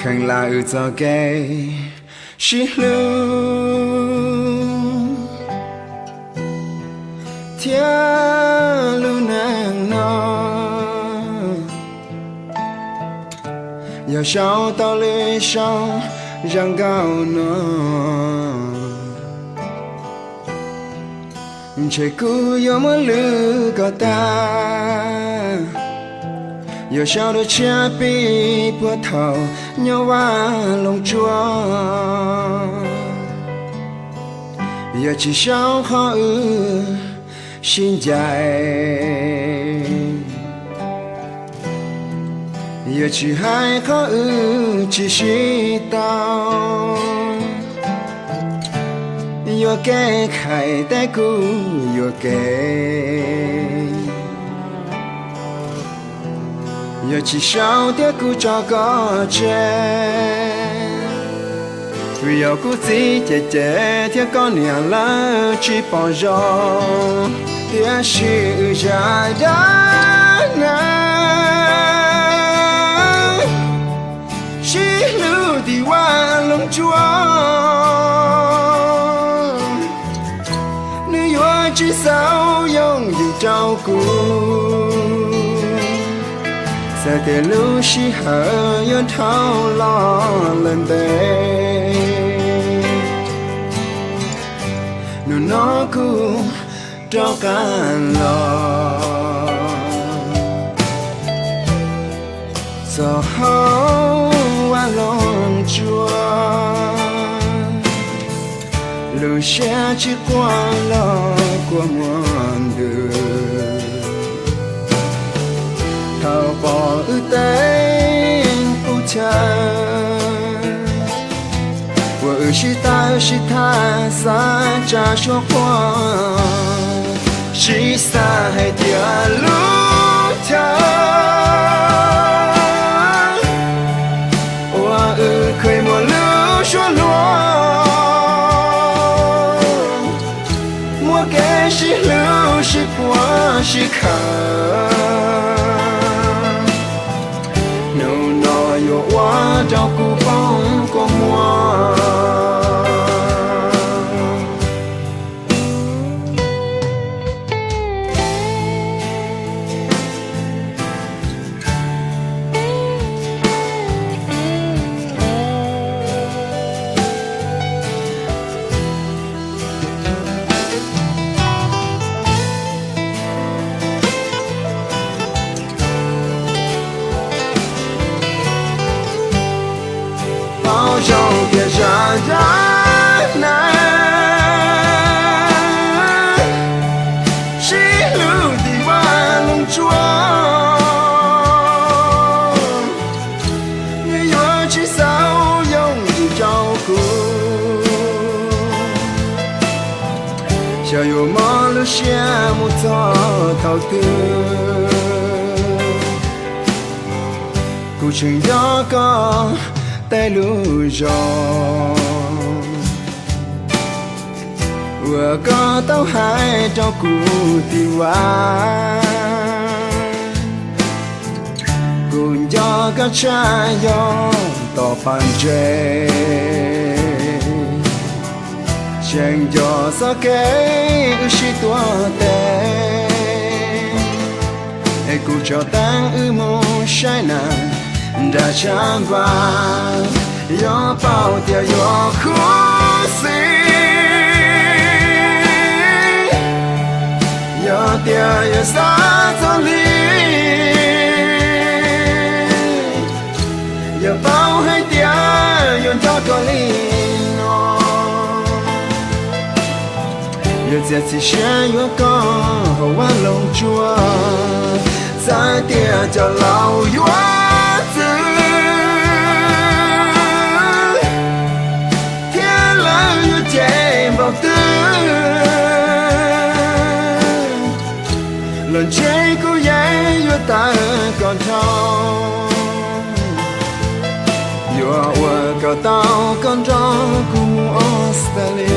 Kheev lam wb txoj kev sib hlub thiab lub neej no, yog sau tau lwm saum zaj nkauj no, ntshe kuv yuav muab lwm kom tag. Yuav sau dua tshiab pib puag thaum nyob Vaj Loog Tsuas, yog tsis sau qhov wb sib ncaim, yog tsis hais qhov wb tsis sib tau, yuam kev khais teb kuv yuam kev. Yog tsis sau thiab kuv tso koj tseg, vim yog kuv txiv cem cem thiab koj niam lawv tsis pom zoo, tiam sis wb zaj dab neeg sib hlub tim Vaj Loog Tsuas, nws yuav tsis xaus yooj yim rau kuv. Txawm tias lub sij hawm yuav dhau los lawm ntev, hnub no kuv rov qab los txog hauv Vaj Loog Tsuas, lub siab tsis quaj los kua muag ntws. Thaum pom wb teeb qub chaw, uas wb sib tawm sib tham xav tsa suab quaj, sib xav hais tias lub chaw uas wb kheev muaj lub suab hluas, muaj kev sib hlub sib puag sib khawm, hnub no yuav ua rau kuv poob kua muag. Paub zoo tias zaj dab neeg sib hlub tim Vaj Loog Tsuas, nws yuav tsis xaus yooj yim rau kuv. Xyov yuav mob lub siab mus txog thaum twg, kuv tseem nco koj tej lus zoo uas koj tau hais rau kuv tim Vaj. Kuv nco koj tshaj yog tom pas ntses, tseem nco txoj kev wb sib tuav tes, es kuv tso teeb wb mus saib neeg nram tshav npag, yog paub tias yuav khuv xim, yog tias yuav xav txog li, yog paub hais tias yuav nco koj li no, yuav txiav txim siab yuav koj hauv Vaj Loog Tsuas. Xav tias cov laus yuav txwv thiab lawv yuav cem npaum twg los ntshe kuv yeej yuav tawm koj dhau, yuav ua kom tau koj nrog kuv mus Australia.